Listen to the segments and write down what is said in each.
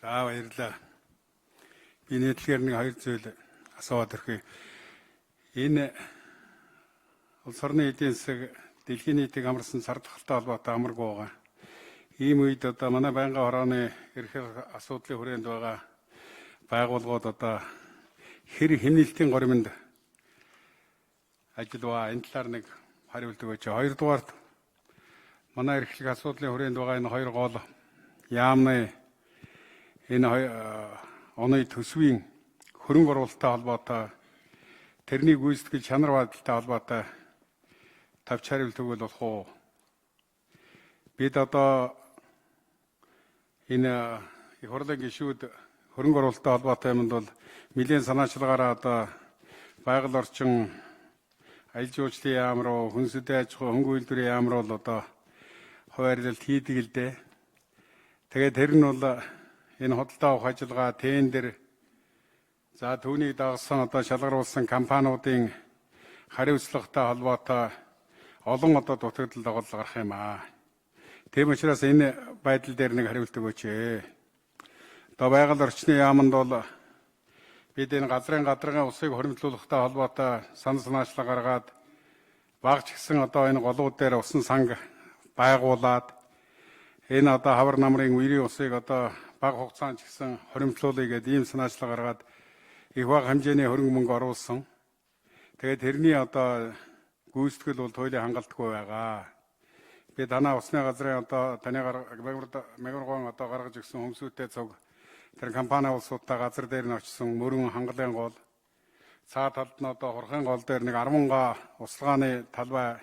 За, баярлалаа. Би нийтлэгээр нэг хоёр зүйл асууад өрхөе. Энэ улс орны эдийн засаг дэлхийн нийтийг амарсан сардлахалтай холбоотой амаргүй байгаа. Ийм үед одоо манай байнгын хорооны эрх асуудлын хүрээнд байгаа байгууллагууд одоо хэр хэмнэлтийн горимонд ажиллаваа, энэ талаар нэг хариулт өгөөч. Хоёрдугаарт манай эрхлэх асуудлын хүрээнд байгаа энэ хоёр гол яамны энэ оны төсвийн хөрөнгө оруулалттай холбоотой, тэрний гүйцэтгэл чанар байдалтай холбоотой тавч хариулт өгвөл болох уу? Бид одоо энэ их хурлын гишүүд хөрөнгө оруулалттай холбоотой юмд бол нэлээн санаачлагаараа одоо байгаль орчин, аялал жуулчлалын яам руу, хүнс хөдөө аж ахуй, хөнгөн үйлдвэрийн яам руу л одоо хуваарлалт хийдэг л дээ. Тэгээд тэр нь бол энэ худалдаа авах ажиллагаа, тендер, за түүнийг дагасан одоо шалгаруулсан компаниудын хариуцлагатай холбоотой олон одоо дутагдал дагуул гарах юм аа. Тийм учраас энэ байдал дээр нэг хариулт өгөөч ээ. Одоо байгаль орчны яаманд бол бид энэ газрын гадаргын усыг хоримтлуулахтай холбоотой санал санаачлал гаргаад, баг ч гэсэн одоо энэ голууд дээр усан санг байгуулад, энэ одоо хавар намрын үерийн усыг одоо бага хугацаанд ч гэсэн хоримтлуулъя гэдэг ийм санаачлал гаргаад их бага хэмжээний хөрөнгө мөнгө оруулсан. Тэгээд тэрний одоо гүйцэтгэл бол туйлын хангалтгүй байгаа. Би танаа усны газрын одоо таны мягмар одоо гаргаж өгсөн хүмүүстэй цуг тэр компани улсуудтай газар дээр нь очисон мөрөн хангалын гол цаа талд нь одоо хурхын гол дээр нэг 10 га услгааны талбай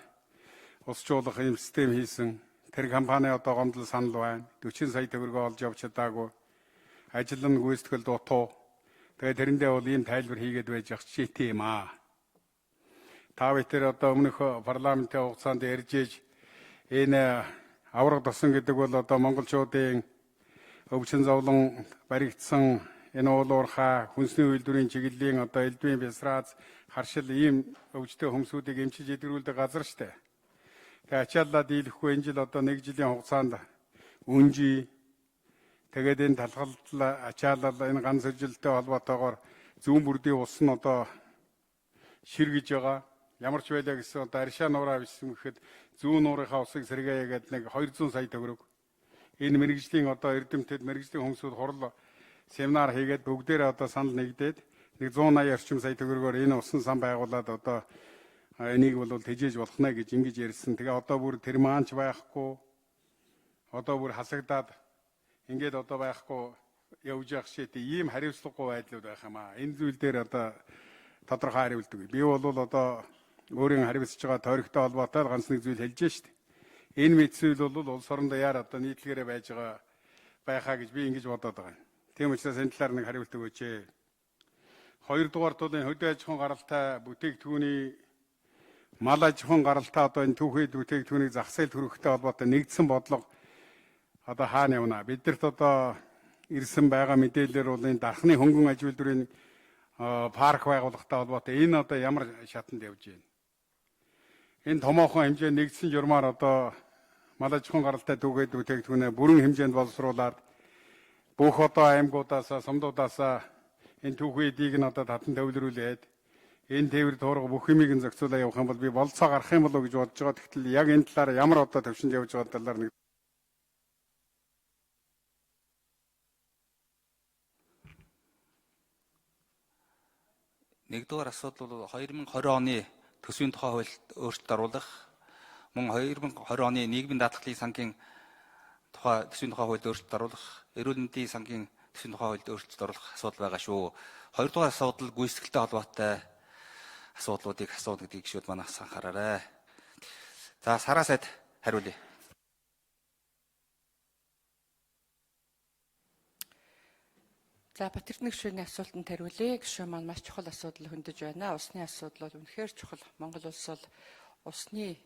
усжуулах юм систем хийсэн. Тэр компани одоо гомдол санал байна. 40 сая төгрөгөө олж явж чадаагүй. Ажил нь гүйцэтгэл дутуу. Тэгээд тэрэндээ бол ийм тайлбар хийгээд байж ах чийтэй юм аа. Та бид тэр одоо өмнөх парламентын хугацаанд ярьж ээж энэ авраг тосон гэдэг бол одоо монголчуудын өвчин зовлон баригдсан энэ уул уурхай хүнсний үйлдвэрийн чиглэлийн одоо элдвийн бясрааз харшил ийм өвчтөе хүмүүсүүдийг эмчиж эдгэрүүлдэг газар штэ. Тэгээ ачааллаа дийлэхгүй энэ жил одоо нэг жилийн хугацаанд үнжи тэгээд энэ талхал ачаалал энэ ганц сөржилтэй холбоотойгоор зүүн бүрдийн ус нь одоо ширгэж байгаа. Ямар ч байлаа гэсэн одоо аршаа нуураа бичсэн гэхэд зүүн нуурынхаа усыг сэргээе гэдэг нэг 200 сая төгрөг. Энэ мэргэжлийн одоо эрдэмтэд мэргэжлийн хүмүүсүүд хурал семинар хийгээд бүгдээрээ одоо санал нэгдээд нэг 180 орчим сая төгрөгөөр энэ усан сан байгуулад одоо энийг бол тэжээж болох нэ гэж ингэж ярьсан. Тэгээ одоо бүр тэр маанч байхгүй. Одоо бүр хасагдаад ингээд одоо байхгүй явж явах шийдээ ийм хариуцлагагүй байдлууд байх юм аа. Энэ зүйл дээр одоо тодорхой хариулдаг. Би бол одоо өөрийн хариуцж байгаа тойрогтой холбоотой ганц нэг зүйл хэлж штэ. Энэ мэд зүйл бол улс орондоо яар одоо нийтлэгээрээ байж байгаа байхаа гэж би ингэж бодоод байгаа юм. Тийм учраас энэ талаар нэг хариулт өгөөч ээ. Хоёрдугаар бол энэ хөдөө аж ахуйн гаралтай бүтээгдэхүүний, мал аж ахуйн гаралтай одоо энэ түүхийд бүтээгдэхүүнийг зах зээлд хүрэхтэй холбоотой нэгдсэн бодлого одоо хаана явна? Бидэрт одоо ирсэн байгаа мэдээлэлээр бол энэ дархны хөнгөн аж үйлдвэрийн парк байгууллагатай холбоотой энэ одоо ямар шатанд явж байна? Энэ томоохон хэмжээ нэгдсэн журмаар одоо мал аж ахуйн гаралтай түүхийд бүтээгдэхүүнээ бүрэн хэмжээнд боловсруулад бүх одоо аймагудаас, сумдуудаас энэ түүхийдийг нь одоо татан төвлөрүүлээд энэ тээвэр туурга бүх юмыг нь зохицуулаа явах юм бол би болцоо гарах юм болоо гэж бодож байгаа. Тэгтэл яг энэ талаар ямар одоо төвшөнд явж байгаа талаар нэг Нэгдүгээр асуудал бол 2020 оны төсвийн тухай хуульд өөрчлөлт оруулах, мөн 2020 оны нийгмийн даатгалын сангийн тухай төсвийн тухай хуульд өөрчлөлт оруулах, эрүүл мэндийн сангийн төсвийн тухай хуульд өөрчлөлт оруулах асуудал байгаа шүү. Хоёрдугаар асуудал гүйцэтгэлтэй холбоотой асуудлуудыг асууна гэдгийг гишүүд манай анхаараарай. За, Сараа сайд хариулъя. За, Батэрдэнэ гишүүний асуултанд хариулъя. Гишүүн маань маш чухал асуудал хөндөж байна. Усны асуудал бол үнэхээр чухал. Монгол улс бол усны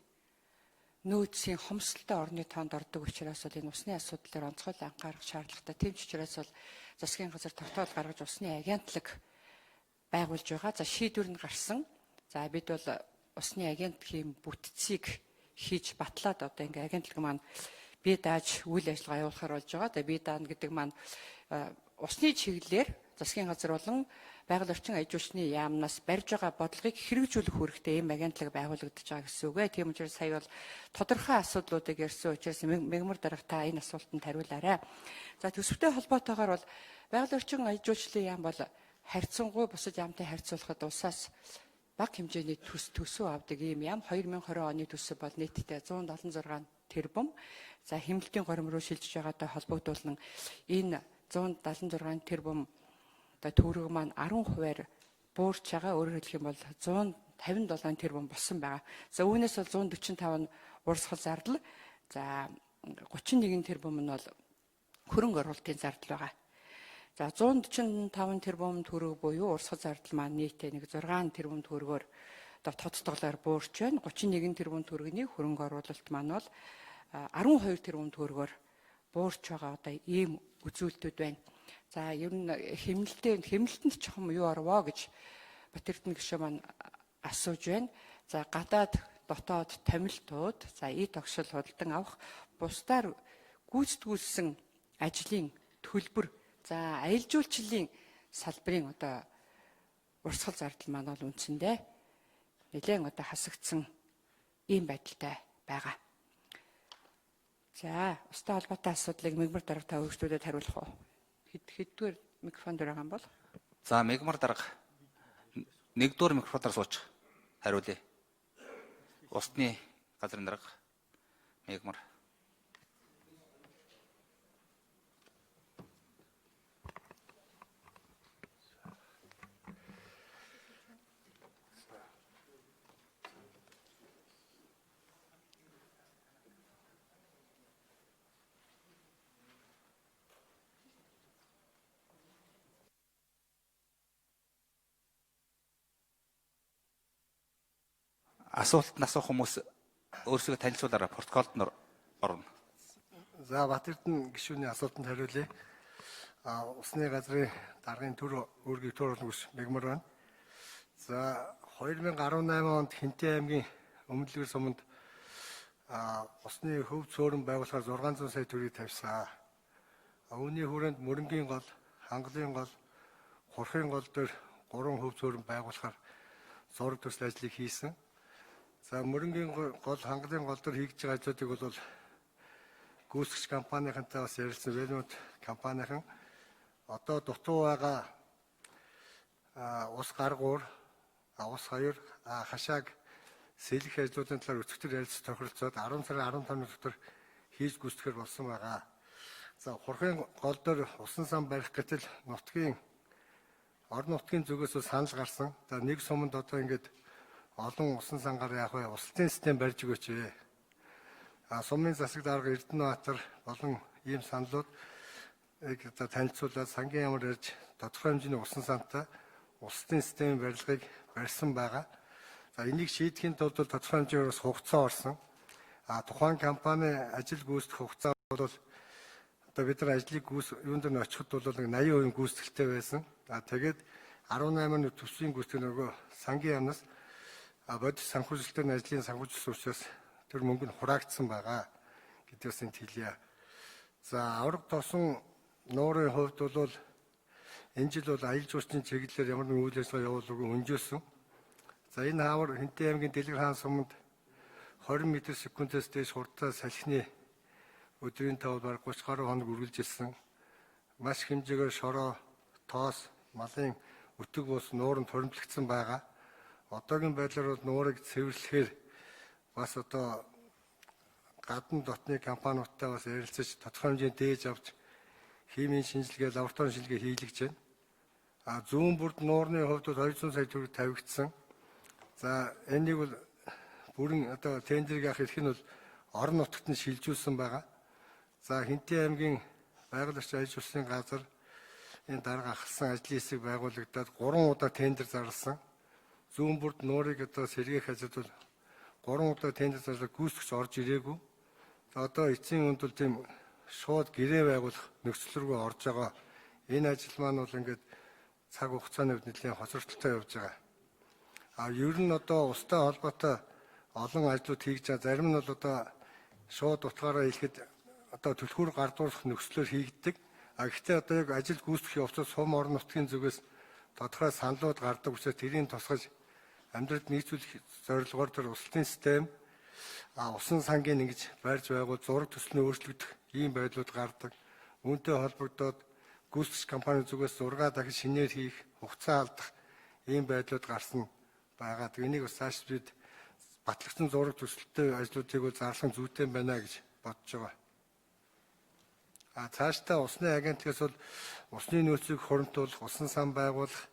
нөөцийн хомсдолтой орны тоонд ордог учраас бол энэ усны асуудал дээр онцгой анхаарах шаардлагатай. Тийм ч учраас бол засгийн газар тогтоол гаргаж усны агентлаг байгуулж байгаа. За, шийдвэр нь гарсан. За, бид бол усны агентлагийн бүтцийг хийж батлаад одоо ингээ агентлаг маань Бие дааж үйл ажиллагаа явуулахар болж байгаа. Тэгээ бие даана гэдэг маань усны чиглэлээр засгийн газар болон байгаль орчин аж жуулчны яамнаас барьж байгаа бодлогыг хэрэгжүүлэх үүрэгтэй ийм агентлаг байгуулагдаж байгаа гэсэн үг ээ. Тийм учраас сая бол тодорхой асуудлуудыг ярьсан учраас мягмар дарга та энэ асуултанд хариулаарай. За, төсөвтэй холбоотойгоор бол байгаль орчин аж жуулчлалын яам бол харьцангуй бусад яамтай харьцуулахад улсаас бага хэмжээний төсөв авдаг ийм яам. 2020 оны төсөв бол нийтдээ 176 тэрбум. За, хэмнэлтийн горим руу шилжиж байгаатай холбогдуулан энэ 176 тэрбум одоо төгрөг маань 10%-аар буурч байгаа. Өөрөөр хэлэх юм бол 157 тэрбум болсон байгаа. За, үүнээс бол 145 нь урсгал зардал. За, 31 тэрбум нь бол хөрөнгө оруулалтын зардал байгаа. За, 145 тэрбум төгрөг буюу урсгал зардал маань нийтээ нэг 6 тэрбум төгрөгөөр одоо тодтголоор буурч байна. 31 тэрбум төгрөгийн хөрөнгө оруулалт маань бол 12 тэрбум төгрөгөөр буурч байгаа одоо ийм үзүүлэлтүүд байна. За, ер нь хэмнэлтэнд чухам юу орвоо гэж Батэрдэнэ гишүүн маань асууж байна. За, гадаад дотоод томилтууд, за ий тогшил худалдан авах, бусдаар гүйцэтгүүлсэн ажлын төлбөр, за аялал жуулчлалын салбарын одоо урсгал зардал маань бол үндсэндээ нэлээд одоо хасагдсан ийм байдалтай байгаа. За, устай холбоотой асуудлыг мягмар дарга та өөрсдөө хариулах уу? Хэддүгээр микрофон дээр байгаа юм бол? За, мягмар дарга нэгдүгээр микрофоноор сууч хариулъя. Усны газрын дарга мягмар. Асуулт нь асуух хүмүүс өөрсдөө танилцуулаарай, протоколд нь орно. За, Батэрдэнэ гишүүний асуултанд хариулъя. Усны газрын даргын төр үүргийг төр болгож мягмар байна. За, 2018 онд Хэнтэй аймгийн Өмнөлгөр суманд усны хөв цөөрөн байгуулахаар 600 сая төгрөгийг тавьсан. Үүний хүрээнд Мөрөнгийн гол, Хангалын гол, Хурхын гол дээр 3 хөв цөөрөн байгуулахаар зураг төсөл ажлыг хийсэн. За, Мөрөнгийн гол, Хангалын гол дээр хийж байгаа ажлуудыг бол гүйцэтгэгч компанийнхантай бас ярилцсан, Велмонт компанийн одоо дутуу байгаа ус гаргуур, ус хаяр, хашааг сэлэх ажлуудын талаар өчигдөр ярилцах тохиролцоод 10 сарын 15-ны дотор хийж гүйцэтгэхэр болсон байгаа. За, Хурхын гол дээр усан сан барих гэтэл нутгийн орон нутгийн зүгээс санал гарсан. За, нэг суманд одоо ингээд олон усан сангаар яах вэ? Усалтын систем барьж өгөөч ээ. Сумын засаг дарга Эрдэнэбаатар болон ийм саналууд одоо танилцуулаад сангийн ямар ярьж тодорхой хэмжээний усан сантай усалтын системийн барилгыг барьсан байгаа. За, энийг шийдэхин тулд бол тодорхой хэмжээгээр бас хугацаа орсон. Тухайн компани ажил гүйцэтгэх хугацаа бол одоо бид нар ажлыг юун дээр нь очиход бол 80% гүйцэтгэлтэй байсан. Тэгээд 18-ны төсвийн гүйцэтгэх нөгөө сангийн яамнаас бодит санхүүжилтийн ажлын санхүүжилсэн учраас тэр мөнгө нь хураагдсан байгаа гэдгээс энд хэлье. За, авраг тосон нуурын хувьд бол энэ жил бол аялал жуулчлалын чиглэлээр ямар нэгэн үйл ажиллагаа явуулаагүй өнжөөсөн. За, энэ хаавар Хэнтэй аймгийн Дэлгэр хаан суманд 20 м секундээс дээш хурдтай салхины өдрийн тав бараг 30 гаруй хоног үргэлжилсэн. Маш хэмжээгээр шороо, тоос, малын өтөг бус нууранд хуримтлагдсан байгаа. Одоогийн байдлаар бол нуурыг цэвэрлэхээр бас одоо гадна дотны компаниудтай бас ярилцаж тодорхой хэмжээний дээж авч химийн шинжилгээ, лабораторийн шинжилгээ хийлгэж байна. Зүүн бүрд нуурны хувьд бол 200 сая төгрөг тавигдсан. За, энийг бол бүрэн одоо тендерийг авах эрх нь бол орон нутагт нь шилжүүлсэн байгаа. За, Хэнтэй аймгийн байгаль орчин аж улсын газар энэ дарга ахалсан ажлын хэсэг байгуулагдаад 3 удаа тендер зарласан. Зүүн бүрд нуурыг одоо сэргээх ажилд бол 3 удаа тендер зарлаад гүйцэтгэгч орж ирээгүй. За, одоо эцсийн үнд бол тийм шууд гэрээ байгуулах нөхцөл рүү орж байгаа. Энэ ажил маань бол ингээд цаг хугацааны хувьд нэлээд хоцрогдолтой явж байгаа. Ер нь одоо устай холбоотой олон ажлууд хийж байгаа. Зарим нь бол одоо шууд утгаараа хэлэхэд одоо түлхүүр гардуулах нөхцлөөр хийгддэг. А гэхдээ одоо яг ажил гүйцэтгэх явцад сум орон нутгийн зүгээс тодорхой саналууд гардаг учраас тэрийг тусгаж амьдралд нийцүүлэх зорилгоор тэр услалтын систем усан сангийн ингэж барьж байгуул зураг төсөл нь өөрчлөгдөх ийм байдлууд гардаг. Үүнтэй холбогдоод гүйцэтгэгч компани зүгээс 6 дахин шинээр хийх, хугацаа алдах ийм байдлууд гарсан байгаа. Энийг бас цааш бид батлагдсан зураг төсөлттэй ажлуудыг бол зарлах зүйтэй байна гэж бодож байгаа. А цаашдаа усны агентлагаас бол усны нөөцийг хуримтлуулах, усан сан байгуулах,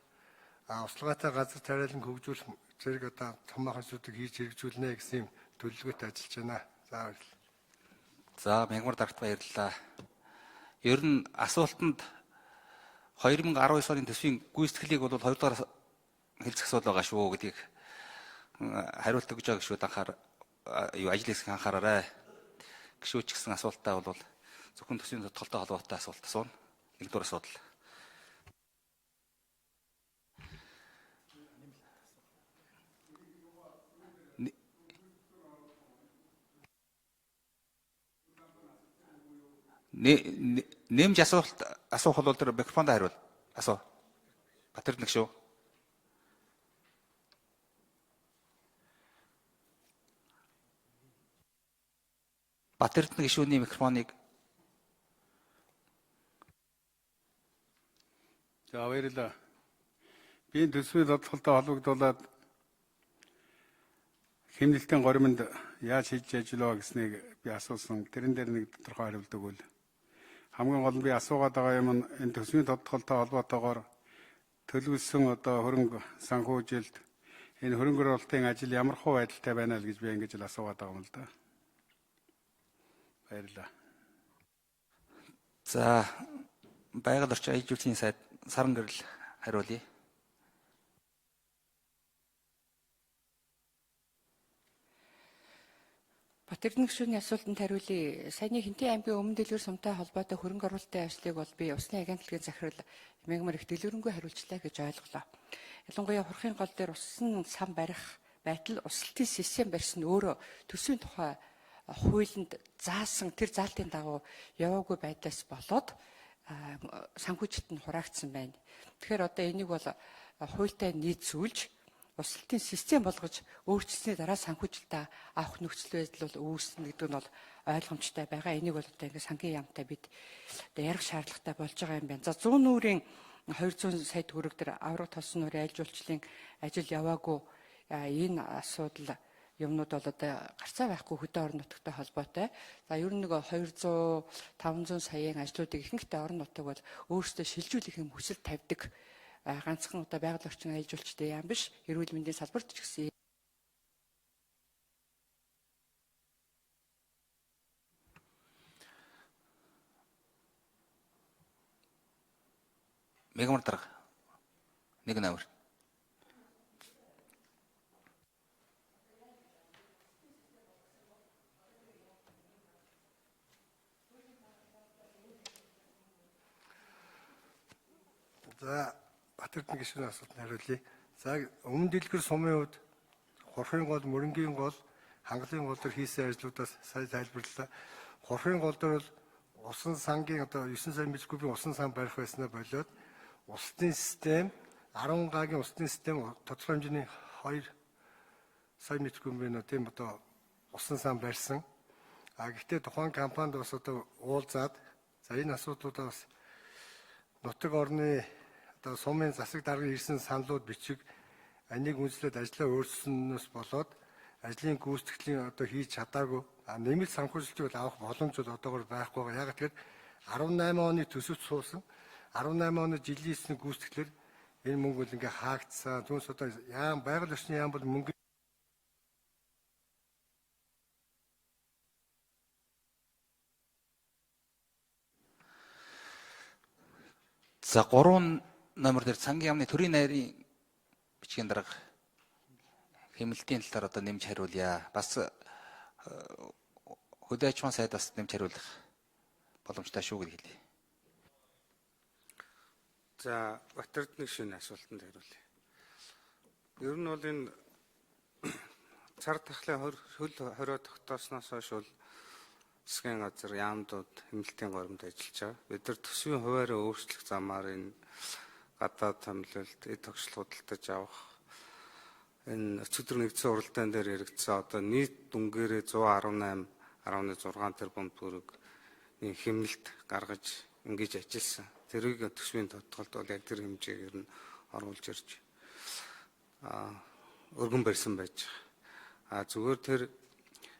услгаатай газар тариалан хөгжүүлэх зэрэг одоо томоохон зүйлийг хийж хэрэгжүүлнэ гэсэн юм төлөвлөгөөтэй ажиллаж байна. За баярлалаа. За мягмар дарагт баярлалаа. Ер нь асуултанд 2019 оны төсвийн гүйцэтгэлийг бол 2 дугаар хэлцэх асуудал байгаа шүү гэдгийг хариулт өгж байгаа гişүүд анхаар юу ажил хийх анхаараарай. Гişүүд ч гэсэн асуултаа бол зөвхөн төсвийн тодтолтой холбоотой асуулт асууна. Нэгдүгээр асуудал. Нэмж асуулт асуух бол тэр микрофонд хариул. Асуу. Батэр нэг шүү. Батэрдэнэ гишүүний микрофоныг. За баярлалаа. Би энэ төсвийн тодтолтой холбогдуулаад хэмнэлтийн горимонд яаж хийж ажиллаваа гэснийг би асуусан. Тэрэн дээр нэг тодорхой хариулт өгвөл. Хамгийн гол нь би асуугаад байгаа юм нь энэ төсвийн тодтолтой холбоотойгоор төлөвлөсөн одоо хөрөнгө санхүүжилт энэ хөрөнгө оруулалтын ажил ямар хуу байдалтай байна л гэж би ингэж л асуугаад байгаа юм л да. Баярлалаа. За байгаль орчин аялал жуулчлалын сайд Саран гэрэл хариулъя. Бат Эрдэнэ гишүүний асуултанд хариулъя. Саяны Хэнтийн аймгийн өмнө дэлгэр сумтай холбоотой хөрөнгө оруулалтын ажлыг бол би усны агентлагийн захирал Мягмар их дэлгэрэнгүй хариулчлаа гэж ойлголоо. Ялангуяа хурхын гол дээр усан сан барих байтал услалтын систем барьсан өөрөө төсвийн тухай хуулинд заасан тэр заалтын дагуу яваагүй байдлаас болоод санхүүжилт нь хураагдсан байна. Тэгэхээр одоо энийг бол хуультай нийцүүлж услалтын систем болгож өөрчилсөний дараа санхүүжилтээ авах нөхцөл байдал бол үүснэ гэдэг нь бол ойлгомжтой байгаа. Энийг бол одоо ингээд сангийн яамтай бид одоо ярих шаардлагатай болж байгаа юм байна. За 100 нүүрийн 200 сая төгрөг дээр авраг тосон нүүрийн аялал жуулчлалын ажил яваагүй энэ асуудал юмнууд бол одоо гарцаа байхгүй хөдөө орон нутагтай холбоотой. За ер нь нэг 200 500 саяын ажлуудыг ихэнхдээ орон нутаг бол өөрсдөө шилжүүлэх юм хүсэл тавьдаг. Ганцхан одоо байгаль орчин аялал жуулчлалын яам биш, эрүүл мэндийн салбарт ч гэсэн Мегмар дарга. Нэг номер. За Батэрдэнэ гишүүний асуултанд хариулъя. За өмнө дэлгэр сумын хувьд Хурхын гол, Мөрөнгийн гол, Хангалын гол дээр хийсэн ажлуудаас сая тайлбарлалаа. Хурхын гол дээр бол усан сангийн одоо 9 сая метр кубын усан сан барих байснаа болиод услалтын систем 10 гагийн услалтын систем тодорхой хэмжээний 2 сая метр куб байна тийм одоо усан сан барьсан. А гэхдээ тухайн компанид бас одоо уулзаад за энэ асуудлуудаа бас нутаг орны одоо сумын засаг даргын ирсэн саналууд бичиг аниг үнслээд ажлаа өөрчилснөөс болоод ажлын гүйцэтгэлийн одоо хийж чадаагүй. А нэмэлт санхүүжилтийг бол авах боломж бол одоогор байхгүй байгаа. Яг тэгэхээр 18 оны төсөвт суусан 18 оны жилийн эсний гүйцэтгэлээр энэ мөнгө бол ингээ хаагдсан. Түүнээс одоо яам байгаль орчны яам бол мөнгө За 3 номер дээр сангийн яамны төрийн найрын бичгийн дарга хэмнэлтийн талаар одоо нэмж хариулъя. Бас хөдөө аж ахуйн сайд бас нэмж хариулах боломжтой шүү гэж хэлье. За Батэрдэнэ гишүүний асуултанд хариулъя. Ер нь бол энэ цар тахлын хөл хорио тогтоосноос хойш бол Засгийн газар яамдууд хэмнэлтийн горимд ажиллаж байгаа. Бид нар төсвийн хуваараа өөрчлөх замаар энэ гадаад томилолт, эд тогшил худалдаж авах энэ өчигдөр нэгдсэн уралдаан дээр яригдсан одоо нийт дүнгээрээ 118.6 тэрбум төгрөгийн хэмнэлт гаргаж ингэж ажилласан. Тэрийг төсвийн тодтголд бол яг тэр хэмжээгээр нь оруулж ирж өргөн барьсан байж байгаа. А зүгээр тэр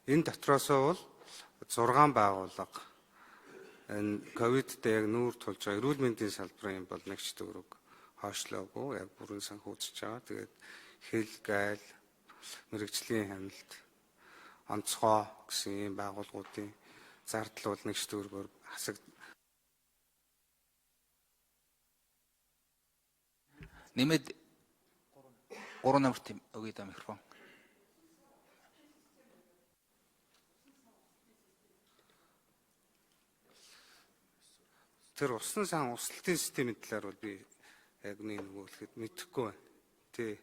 энэ дотроосоо бол 6 байгууллага энэ ковидтэй яг нүүр тулж байгаа эрүүл мэндийн салбарын бол нэг ч төгрөг хойшлоогүй яг бүрэн санхүүжиж байгаа. Тэгээд хэл гайл мэрэгжлийн хяналт онцгой гэсэн ийм байгууллагуудын зардал бол нэг ч төгрөгөөр хасаг Нэмээд 3 номерт өгье да микрофон. Тэр усан сан услалтын системийн талаар бол би яг нэг нөгөөлөхөд мэдэхгүй байна. Тий.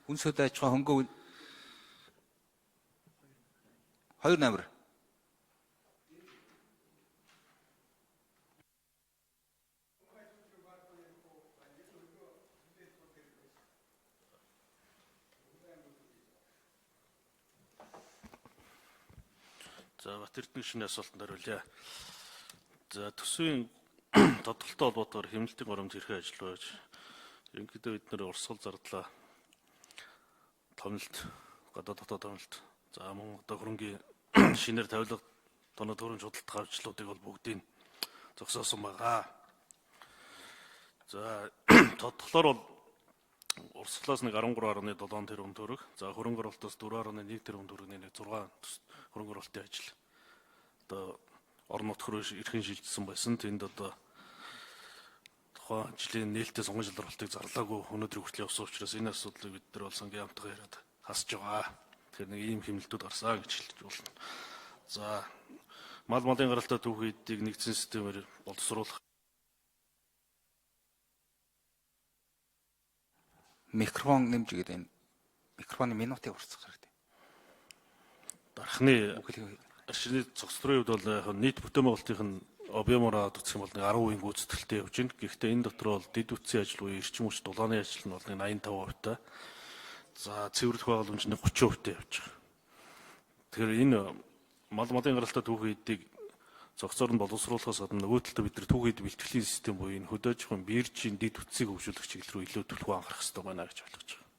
Хүнс хөдөө аж ахуй хөнгөө 2 номер. За Бат Эрдэнэ гишүүний асуултанд хариулъя. За төсвийн тодголтой холбоотойгоор хэмнэлтийн горимд хэрхэн ажиллав гэж. Ерөнхийдөө бид нэр урсгал зардлаа томилт, гадаад дотоод томилт. За мөн одоо хөрөнгийн шинээр тавилга тоног төхөөрөмж худалдах авчлуудыг бол бүгдийг зогсоосон байгаа. За тодголоор бол урсгалаас нэг 13.7 тэрбум төгрөг, за хөрөнгө оруулалтаас 4.1 тэрбум төгрөгийн нэг 6 хөрөнгө оруулалтын ажил одоо орон нутг руу эрхэн шилжсэн байсан. Тэнд одоо тухайн жилийн нээлттэй сонгон шалралтыг зарлаагүй өнөөдөр хүртэл явсан учраас энэ асуудлыг бид нар бол сангийн хамтгаа яриад хасж байгаа. Тэгэхээр нэг ийм хэмнэлтүүд гарсан гэж хэлж болно. За мал малын гаралтай түүхий эдийг нэгдсэн системээр боловсруулах Микрофон нэмж өгöd энэ. Микрофоны минутыг уртсах хэрэгтэй. Дархны Үгэлэг шинэ цогцлрын хувьд бол яг нийт бүтээн байгуулалтын нь объемоор аваад үзэх юм бол нэг 10% гүйцэтгэлтэй явж байна. Гэхдээ энэ дотор бол дэд үтсийн ажил буюу эрчим хүч дулааны ажил нь бол нэг 85% та. За цэвэрлэх байгууламж нэг 30% та явж байгаа. Тэгэхээр энэ мал малын гаралтай түүхий эдийг зохицоор нь боловсруулахаас гадна нөгөө талдаа бид нар түүхий эд бэлтгэлийн систем буюу энэ хөдөө аж ахуйн биржийн дэд үтсийг хөгжүүлэх чиглэл рүү илүү түлхүү анхаарах хэрэгтэй байна гэж ойлгож байгаа.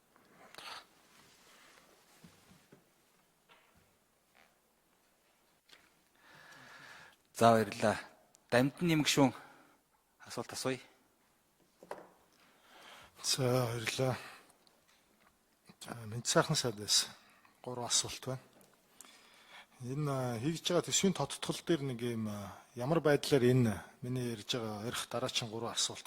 За баярлалаа. Дамдын нэмэг шүүн асуулт асууя. За баярлалаа. За мэд сайхан сайдаас гурван асуулт байна. Энэ хийж байгаа төсвийн тодтгол дээр нэг юм ямар байдлаар энэ миний ярьж байгаа ярих дараачин гурван асуулт